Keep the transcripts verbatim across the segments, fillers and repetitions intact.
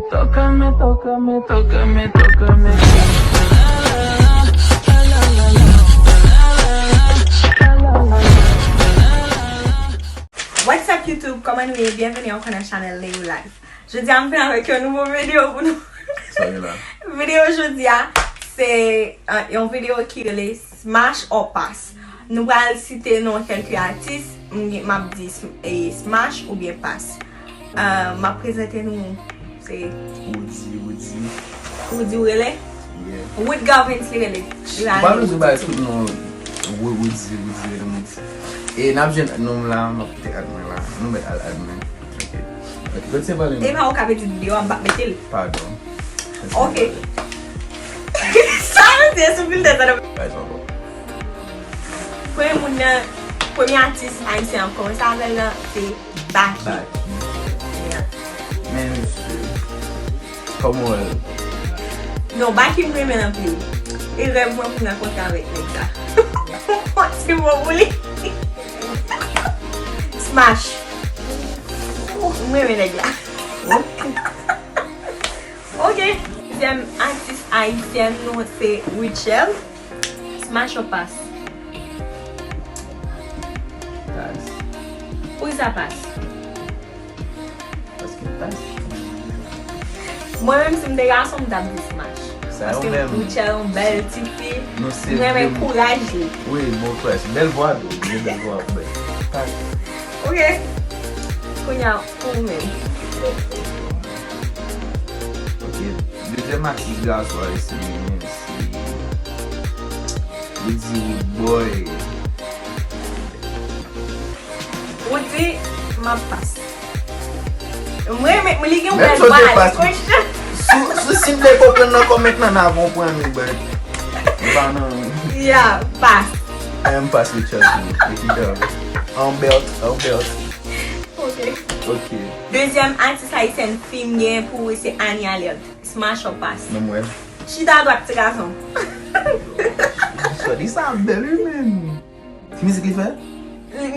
Tócame, tócame, tócame, tócame. What's up YouTube? Kòman nou ye? Byenveni ankò nan chanèl Leo Life. Jodi a m vin avèk yon nouvo videyo pou nou. Sa gen la? Videyo jodi a se uh, yon videyo ki rele Smash or Pass. Nou pral site non kèlke atis, m gen- m ap di sm- e, smash oubyen pass. Uh, m ap prezante nou se Woody, Woody. Woody w rele? Yeah. Wood Govins li rele. Li Ou pa bezwen bay tout non Wo- Woody, Woody, Woody. E n ap jwenn non m la, m ap kite admin la. Nou mèt al admin. Ok. Ok, kontinye pale. E pa ou ka pedi videyo a, m p ap mete l. Padon. Ok. Sa mwen di sou filtè sa nan. Bay sa ankò. Premye moun nan, premye atis ayisyen an kòmanse avè l nan se Baky. Baky. Yeah. Men mesye. Kòman w wè l? Non, Baky m renmen l anpil. E rèv mwen pou m rankontre avèk nèg sa. Se bon pou li. Smash. M renmen nèg la. Ok. Dezyèm atis ayisyèn nou se Rutshelle. Smash or pass? Pass. Poukisa pass? Paske pass. Mwen menm si m te gason m t ap di smash. Sa yo Paske menm. Rutshelle yon bèl ti fi. Nou se M renmen de- kouraj li. Wi, bon kouraj. Bèl vwa tou. Gen bèl vwa. Bèl. Pass. Ok. Kounye a pou ou menm. Ok. Dezyèm atis gason ayisyen se Woody Woodboy. Ou di m ap pass. Mwen men li gen yon Menm bèl si w vwa, te li pass. konn chan. Sou sou si m te konprann nan kòmèt lan n a konprann ou bèl. Ou pa nan. Yeah, pass. M pass Rutshelle tou. Epi dan. Anbèt, anbèt. Ok. Ok. Dezyèm atis ayisyèn fi m gen pou ou se Annie Alert. Smash or pass? Menm wè. Chita dwat ti gason. Shorty sa bèl wi menm. Ki mizik li fè?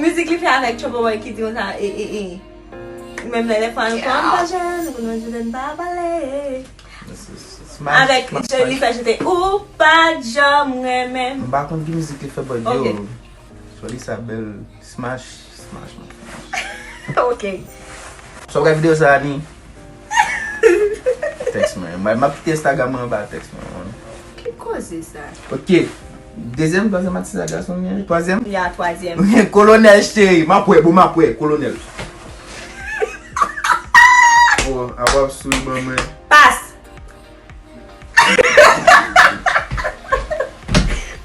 Mizik li fè avèk Trouble Boy ki di konsa e e e. Menm lè lè fwa nou konn pa jwenn, nou konn jwenn pa pale. Smash, Avèk smash, je- li smash. Fè jete ou pa janm renmen. M pa konn ki mizik li fè but Ok. yo. Shorty sa bèl. Smash, smash, smash. Ok. Sa w gade videyo sa a ni? Tèks mwen. M ap kite Instagram mwen anba tèks mwen. Ki koze sa? Ok. Dezyèm, twazyèm atis la gason gen. Twazyèm. Ya twazyèm. Kolonèl cheri, m ap wè, bon m ap wè, kolonèl. Oh, ap ap souri ban mwen. Pass.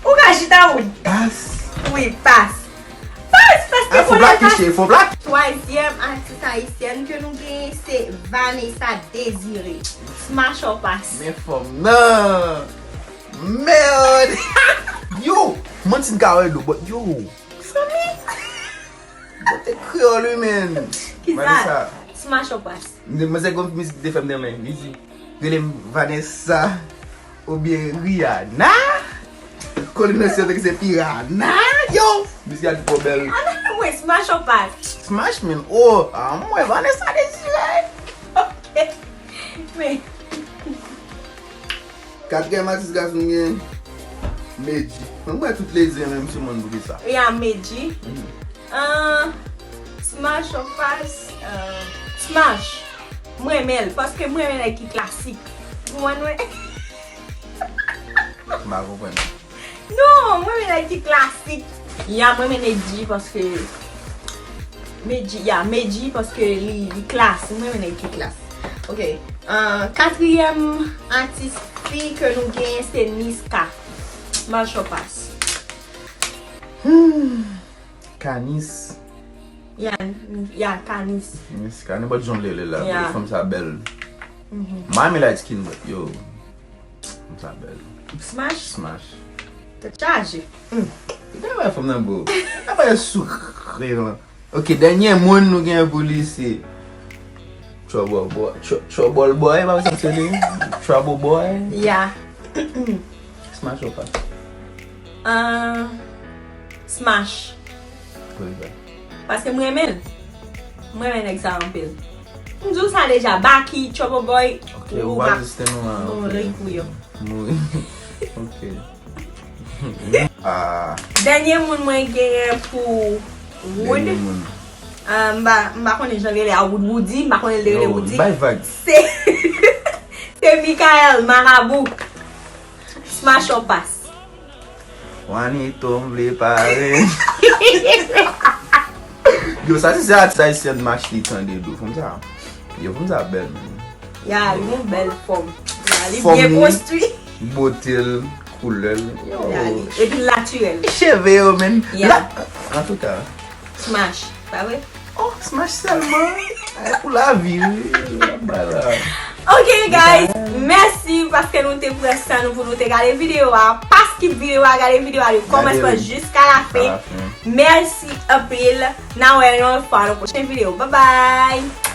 Ou ka chita ou. Pass. Wi, pass. Pass, paske Ah, fò plake cheri, fò plake. Twazyèm atis ayisyèn ke nou genyen se Vanessa Désiré. Smash or pass? Men fanm nan. Mèd. Yo, manti m ka wè l, but yo. Bote kreyòl wi men. Ki Vanessa. Sa? Smash or pass? Manzè gon mizik te fè m nan men. Li di, rele m Vanessa oubyen Rihanna. Kolonèl cheri se Piranha. Yo, mizik la twò bèl. Mwen smash or pass? Smash men. Oh, ah, mwen Vanessa Désiré. Ok. Men. Katriyèm atis gason gen Medji. Mwen mwen tout lezi menm sou moun pou ki sa. Ya Medji. Ah, smash or pass? Ah, smash. Mwen renmen l paske mwen renmen nèg ki klasik. Ou konprann mwen? M pa konprann. Non, mwen renmen nèg ki klasik. Ya mwen renmen Medji paske Medji, ya Medji paske li, li klas. Mwen renmen nèg ki klas. Ok. Ah, katriyèm atis fi ke nou genyen se Niska. Smash or pass? Hmm. Kanis. Ya, ya Kanis. Niska, nenpòt jan w vle rele l la. Ya. Fanm sa bèl. Mhm. Mami light skin but yo. Fanm sa bèl. Smash? Smash. Tèt chaje. Gade wè fanm nan bro. Gade wè souri lan. Ok, dènye moun nou gen pou li se Trouble Boy. Tr- Trouble Boy, pa sa se li? Trouble Boy. Ya. Smash or pass? Ah, smash. Poukisa? Paske mwen renmen l. Mwen renmen nèg sa anpil. M di w sa deja, Baky, Trouble Boy, Ok, ou pa egziste non la. Mouri pou yo. Mouri. Ok. Ah, Dènye moun mwen genyen pou Wood. Dènye moun. Ah, m pa m pa konnen jan l rele a Wood Woody, m pa konnen l te rele Yo, Woody. Bay vag. Se se Michael Marabou. Smash or pass. Juanito, m vle pare. Yo, sa se se atis ayisyèn m achte tande dou. Fanm sa. Yo, fanm sa bèl, men. Ya, li gon bèl fòm. Ya, li Fòm byen li. Konstwi. Bote l, koulè l. Ya, li- Epi l natirèl. Cheve yo, men. Ya. La, antouka. Smash, pa vre? Oh, smash sèlman. Ay, pou lavi, wi. Bay la. Ok, guys, mèsi paske nou te pran san nou pou nou te gade videyo a. Pa skip videyo a, gade videyo a de kòmansman Gade jiska la A fen. la fen. Mèsi anpil. N a wè yon lòt fwa nan pwochen videyo. Bye bye!